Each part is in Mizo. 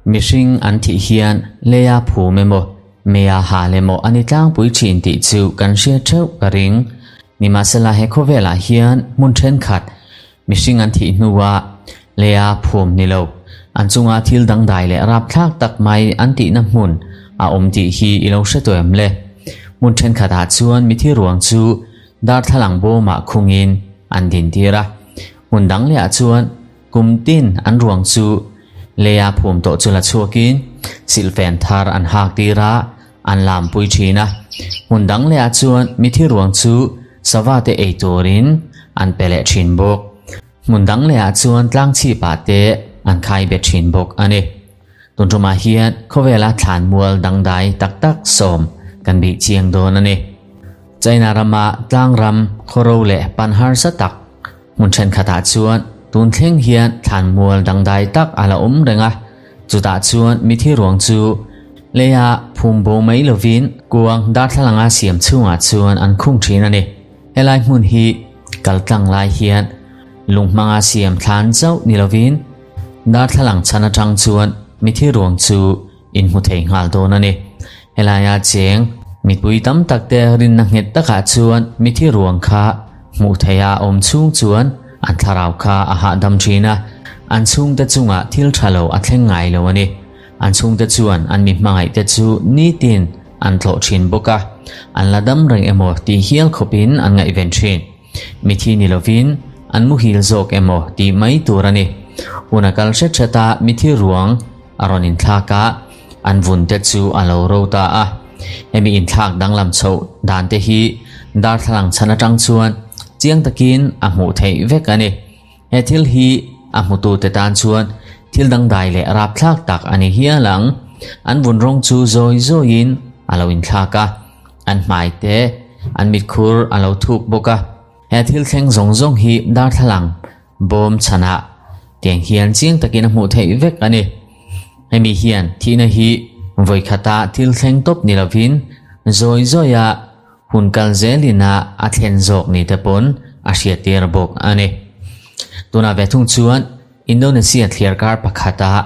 Mihring an thih hian leia phum emaw, meia hal emaw a ni tlangpui thin tih chu kan hriat theuh ka ring. Nimahsela he khawvelah hian hmun thenkhat mihring an thih hnua leia phum ni lo, an chunga thil dangdai leh rapthlak tak mai an tihna hmun a awm tih hi i lo hre tawh em le? Hmun thenkhatah chuan mithi ruang chu darthlalang bawmah khungin an dintir a, hmun dang lehah chuan Kum tin an ruang chu leia phum tawh chu la chhuakin silhfen thar an hak tir a, an lampui thin a. Hmun dang lehah chuan mithi ruang chu sava te ei turin an pe leh thin bawk. Hmun dang lehah chuan tlang chhipah te an khai bet thin bawk a ni. Tun tumah hian khawvela thlanmual dangdai tak tak sawm kan bih chiang dawn a ni. China rama tlangram khawro leh pan harsa tak Hmun thenkhatah chuan tun thleng hian thlanmual dangdai tak a la awm reng a, chutah chuan mithi ruang chu leia phum bo mai lovin kuang darthlalanga siam chhungah chuan an khung thin a ni. Helai hmun hi kal tlang lai hian lung hmanga siam thlan chauh ni lovin darthlalang chhan atang chuan mithi ruang chu in hmu thei nghal dawn a ni. Helaia cheng mipui tam tak te rinna nghet takah chuan mithi ruang kha hmuh theiha awm chhung chuan an thlarau kha a hahdam thin a, an chhungte chungah thil tha lo a thleng ngai lo a ni. An chhungte chuan an mi hmangaih te chu nitin an tlawh thin bawk a, an la dam reng emaw tih hial khawpin an ngaihven thin. Mithi ni lovin an muhil zawk emaw tih mai tur a ni. Hun a kal hret hret a, mithi ruang a rawn inthlak a, an vun te chu a lo ro ta a. Hemi inthlak danglam chhoh dan te hi darthlalang chhan atang chuan chiang takin a hmuh theih vek a ni. He thil hi a hmutute tan chuan thil dangdai leh rapthlak tak a ni hial ang. An vun rawng chu zawi zawiin a lo inthlak a, an hmai te, an mitkhur a lo thuk bawk a. He thil thleng zawng zawng hi darthlalang bawm chhanah tiang hian chiang takin a hmuh theih vek a ni. Hemi hian thihna hi vawikhata thil thleng tawp ni lovin zawi zawia Hun kal zelin a a thlen zawk ni te pawn a hriattir bawk a ni. Tunah ve thung chuan Indonesia thliarkar pakhata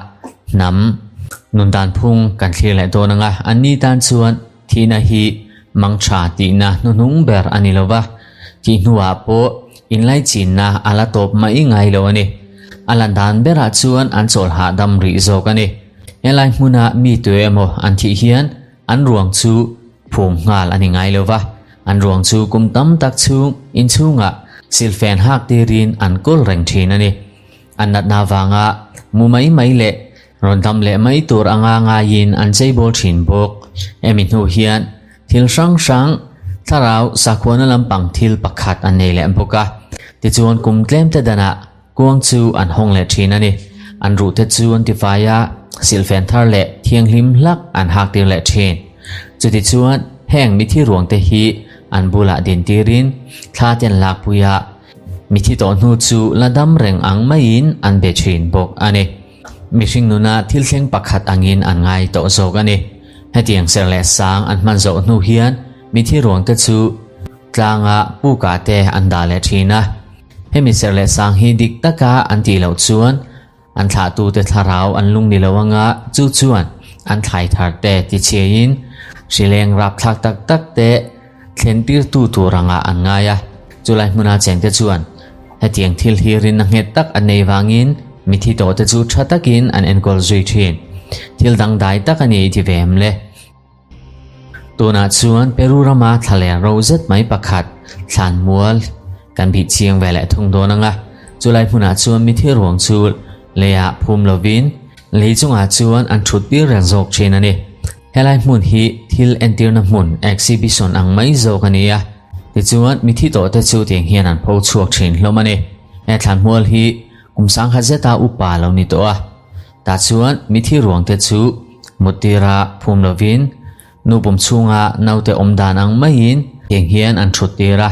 hnam nun dan phung kan thlir leh dawn ang a, an ni tan chuan thihna hi mangtha tihna hnuhnung ber a ni lo va, thih hnuah pawh inlaichinna a la tawp mai ngai lo a ni. A lan dan berah chuan an chawl hahdam rih zawk a ni. Helai hmuna mi tue emaw an thih hian An ruang chu phum nghal a ni ngai lo va, an ruang chu kum tam tak chhung inchhungah silfen hak tirin an kawl reng thin a ni. An natna vanga mu mai mai leh rawn dam leh mai tur anga ngaiin an cheibawl thin bawk. Hemi hnu hian thil hrang hrang thlarau sakhuana lampang thil pakhat an nei leh bawk a, tichuan kum tlemte danah Kuang chu an hawng leh thin a ni. An ruhte chu an tifai a, silhfen thar leh thianghlim hlak an hak tir leh thin. Chutichuan, heng mithi ruangte hi an bulah din tirin thla te an lakpui a, mithi tawh hnu chu la dam reng ang maiin an be thin bawk a ni. Mihring nuna thil thleng pakhat angin an ngai tawh zawk a ni. Hetiang serh leh sang an hman zawh hnu hian mithi ruangte chu tlanga pukah te an dah leh thin a. Hemi serh leh sang hi dik taka an tih loh chuan an thlahtute thlarau an lung ni lo anga chu chuan an thlai thar te tichhiain hrileng rapthlak tak tak te thlen tirtu tur angah an ngai a. Chulai hmuna chengte chuan hetiang thil hi rinna nghet tak an nei vangin mithi tawhte chu tha takin an enkawl zui thin. Thil dangdai tak a ni i ti ve em le? Tunah chuan Peru rama thlaleng ro zet mai pakhat thlanmual kan bih chiang ve leh thung dawn ang a, chulai hmunah chuan mithi ruang chu leiah phum lovin lei chungah chuan an thut tir reng zawk thin a ni. Helai hmun hi thil entirna hmun exhibition ang mai zawk a ni a, tichuan mithi tawhte chu tiang hian an pho chhuak thin hlawm a ni. He thlanmual hi kum sangkhat zeta upa lo ni tawh a. Tah chuan mithi ruangte chu muttira phum lovin nu pum chhunga naute awm dan ang maiin heng hian an thut tir a,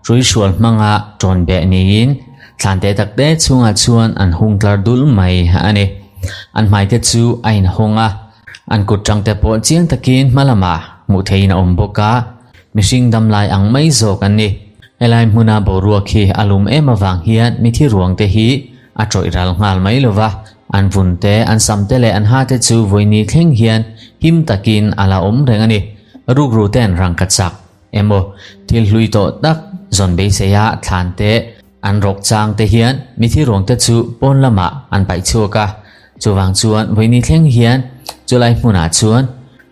hruihrual hmanga tawn beh niin thlante takte chhungah chuan an hung tlar dul mai a ni. An hmaite chu a inhawng a, an kut tangte pawh chiang takin hma lamah hmuh theihin a awm bawk a, mihring damlai ang mai zawk an ni. Helai hmuna boruak hi a lum em avang hian mithi ruangte hi. a ṭawih ral nghal mai lo va, an vun te, an sam te leh an ha te chu vawiini thleng hian him takin a la awm reng a ni. Rukru ten rangkachak emaw thil hlui tawh tak zawn beiseia thlan te an rawk chang te hian mithi ruang te chu pawn lamah an paih chhuak a, chuvang chuan vawiini thleng hian chulai hmunah chuan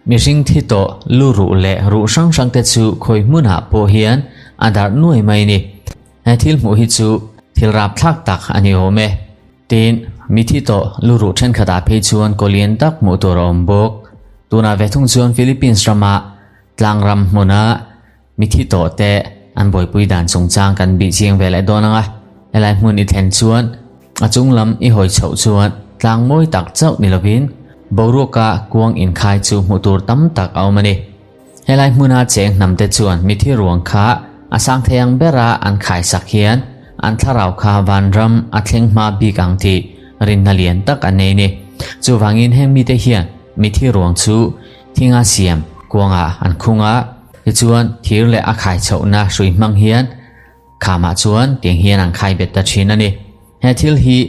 mihring thi tawh lu ruh leh ruh hrang hrang te chu khawi hmunah pawh hian a darh nuai mai a ni. He thil hmuh hi chu thil rapthlak tak a ni awm e. Tin, mithi tawh lu ruh thenkhatah phei chuan kaw lian tak hmuh tur a awm bawk. Tunah ve thung chuan Philippines rama tlangram hmuna mithi tawh te an buaipui dan chungchang kan bih chiang ve leh dawn ang a. Helai hmun i thlen chuan a chung lam i hawi chhoh chuan tlang mawi tak chauh ni lovin boruaka kuang inkhai chu hmuh tur tam tak a awm a ni. Helai hmuna cheng hnamte chuan mithi ruang kha a sang thei ang bera an khaisak hian an thlarau kha vanram a thleng hma bik ang tih rinna lian tak an nei ni. Chuvangin heng mite hian mithi ruang chu thinga siam kuangah an khung a, tichuan thir leh a khai chhohna hrui hmang hian khamah chuan tiang hian an khai bet ta thin a ni. He thil hi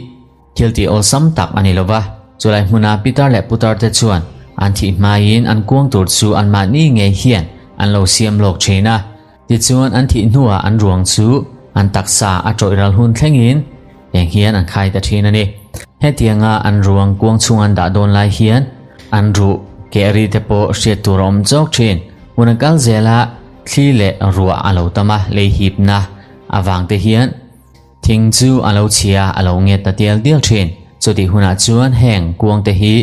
Thil tih awlsam tak a ni lo va, chulai hmuna pitar leh putar te chuan an thih hmaiin an kuang tur chu anmahni ngei hian an lo siam lawk thin a. Tichuan an thih hnuah an ruang chu an taksa a tawih ral hun thlengin eng hian an khai ta thin a ni. Hetianga an ruang kuang chhung an dah dawn lai hian an ruh keh ri te pawh hriat tur a awm chawk thin. Hun a kal zela thli leh ruah a lo tam a, lei hipna avang te hian Thing chu a lo chhia a lo nget ta tial dial thin. Chutih hunah chuan heng kuang te hi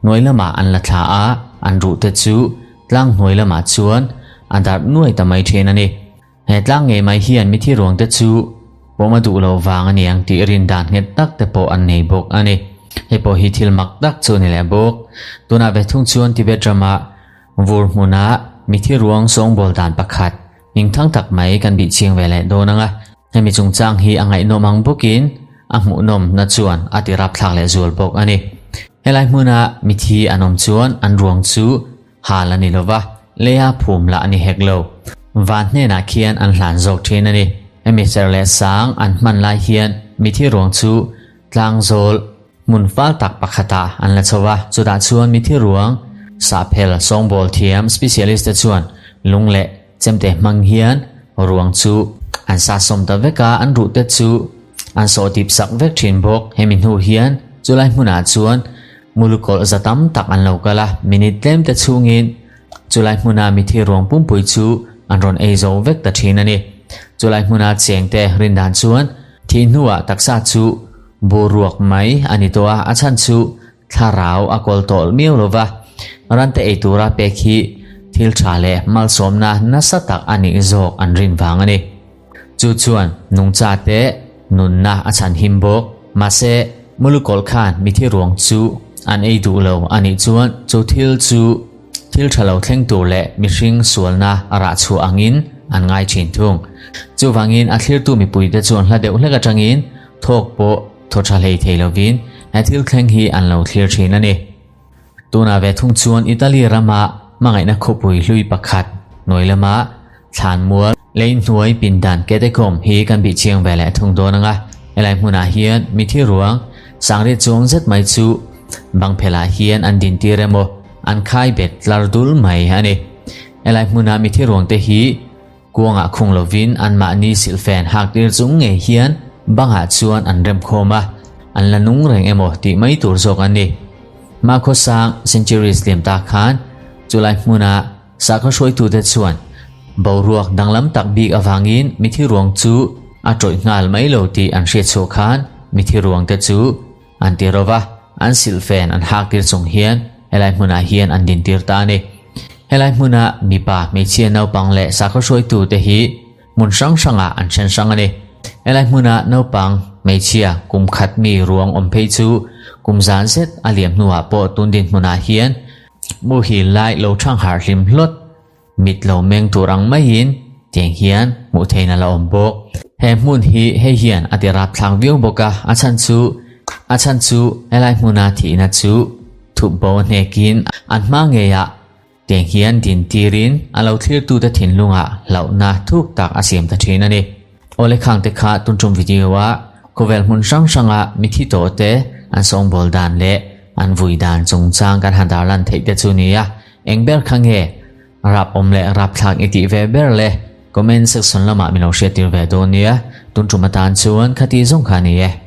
hnuai lamah an la thla a, an ruh te chu tlang hnuai lamah chuan a darh nuai ta mai thin a ni. He tlang ngei mai hian mithi ruang te chu pawm a duh loh vang a niang tih rin dan nghet tak te pawh an nei bawk a ni. Hei pawh hi thil mak tak chu a ni leh bawk. Tunah ve thung chuan Tibet rama vur hmuna mithi ruang sawngbawl dan pakhat Hmingthang tak mai kan bih chiang ve leh dawn ang a, hemi chungchang hi a ngaihnawm ang bawkin a hmuhnawm na chuan a ti rapthlak leh zual bawk a ni. Helai hmuna mithi an awm chuan an ruang chu hal a ni lo va, leia phum lah a ni hek lo. Van hnenah khian an hlan zawk thin a ni. Hemi ser leh sang an hman lai hian mithi ruang chu tlangzawl Hmun fal tak pakhatah an la chho a, chutah chuan mithi ruang, sahphel, sawngbawl thiam, specialist te chuan lung leh chemte hmang hian ruang chu an sahsawm ta vek a, an ruh te chu an sawh dip sak vek thin bawk. Hemi hnu hian chulai hmunah chuan mulukawlh za tam tak an lo kal a, minute tlem te chhungin chulai hmuna mithi ruang pumpui chu an rawn ei zo vek ta thin a ni. Chulai hmuna chengte rindan chuan thih hnuah taksa chu Boruak mai a ni tawh a, a chhan chu thlarau a kawl tawlh miau lo va, rante ei tura pek hi thil tha leh malsawmna nasa tak a nih zawk an rin vang a ni. Chu chuan nungcha te nunna a chhan him bawk. Mahse, Mulukawlh khan mithi ruang chu an ei duh lo a nih chuan chu thil chu Thil tha lo thleng tur leh mihring sualna a rah chhuah angin an ngai thin thung. Chuvangin a thlirtu mipuite chuan hla deuh hlek atangin thawk pawh thaw tha hlei thei lovin he thil thleng hi an lo thlir thin a ni. Tunah ve thung chuan Italy rama hmangaihna khawpui hlui pakhat hnuai lama thlanmual lei hnuai pindan catacomb hi kan bih chiang ve leh thung dawn ang a. Helai hmunah hian mithi ruang sangriat chuang zet mai chu bang phelah hian an dintir emaw An khai bet tlar dul mai a ni. Helai hmuna mithi ruangte hi kuangah khung lovin anmahni silhfen hak tir chung ngei hian bangah chuan an rem khawm a, an la nung reng emaw tih mai tur zawk an ni. Hmakhawsang centuries liam ta khan chulai hmuna sakhaw hruaitute chuan boruak danglam tak bik avangin mithi ruang chu a tawih nghal mai lo tih an hriat chhuah khan mithi ruangte chu An ti rova, an silhfen an hak tir chung hian helai hmunah hian an din tir ta a ni. Helai hmuna mipa, hmeichhia, naupang leh sakhaw hruaitu te hi hmun hrang hrangah an then hrang a ni. Helai hmuna naupang, hmeichhia, kum khat mi ruang awm phei chu kum zan zet a liam hnuah pawh tun dinhmunah hian muhil lai lo thang harh hlim hlawt Mit lo meng tur ang maiin tiang hian hmuh theihna a la awm bawk. He hmun hi hei hian a ti rapthlak viau bawk a, a chhan chu a chhan chu helai hmuna thihna chu thup bo a hnekin an hma ngeiah tiang hian din tirin a lo thlirtute thinlungah hlauhna thuk tak a siam ta thin a ni. Awle khangte kha tun tum video a. Khawvel hmun hrang hranga mithi tawh te an sawngbawl dan leh an vui dan chungchang kan han darlan theih te chu nia. Eng ber kha nge rap awm leh rapthlak i tih ve ber le? Comment section lamah min lo hriattir ve dawn nia. Tun tum atan chuan khati zawng kha a ni e.